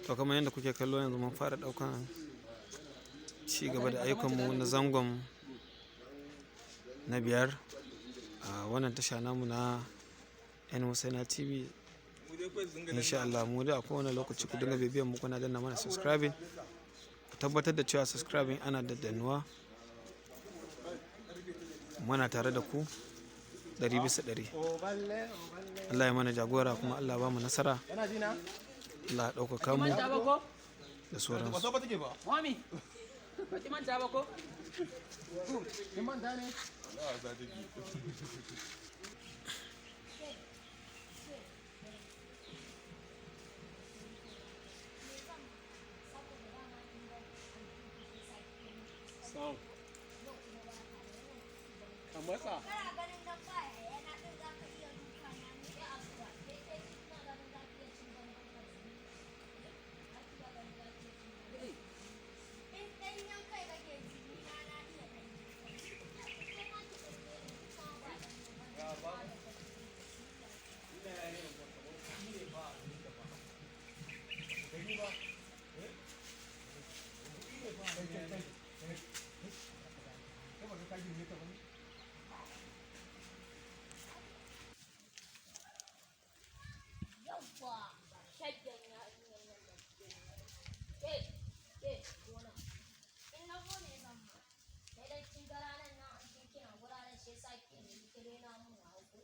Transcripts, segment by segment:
To kamar yadda kuke kallo, yanzu mun fara ɗaukan ci gaba da ayyukanmu na zangon na biyar a wannan tasha namu na N Husaina TV. Insha Allah mu da a kowane lokaci ku dinga bibiyan mu, kuna danna mana subscribing. Ku tabbatar da cewa subscribing ana daddanuwa. Muna tare da ku 100%. Allah ya mana jagora, kuma Allah ba mu nasara. Allah ya ɗaukaka mu da sauransu. Mami, ba ki manta ba ko? Kin manta ne? Sound. Ka matsa. Kana ganin dan ba yana din za ka iya duka na ne ya abuwa. Kai kai kina ganin za ka iya cin bangon ka. Za ki ganin za ki iya cin bangon. In ɗanyen kai kake ji, ni ma na iya ɗanyen kai. Kai ma ki ɗauke ni, kuma ba ɗanyen ba ne, ba da Yawwa, shaggen yarinyar nan da ke. Ke, ke, gona. In na zo ne zan ma. Sai dai kin ga ranar nan an kin kina guraren, shi yasa ki yanzu ki rena mun wayo ko.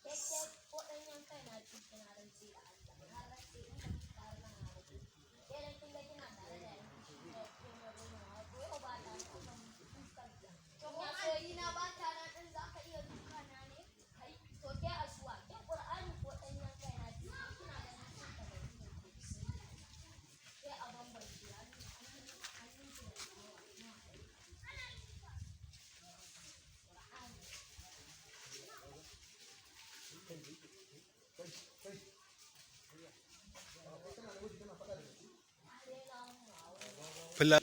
Ke ke ko ɗanyen kai na ci kina rantse da Allah. Na rantse in ba ki ƙara mana ba ko. Ke dan kin ga kina tare da yan shi ne ke mun rena wayo ko, yau ba ta nan fuskar ki. To masoyi na ba ta nan din za ka iya duka na ne? Kai, to ke asuwa, ke Qur'ani ko ɗanyen kai na ci kina ganin cin ta bai ne ko. Sai a bambance hannun hannun ki da nawa na. Qur'ani. Fula.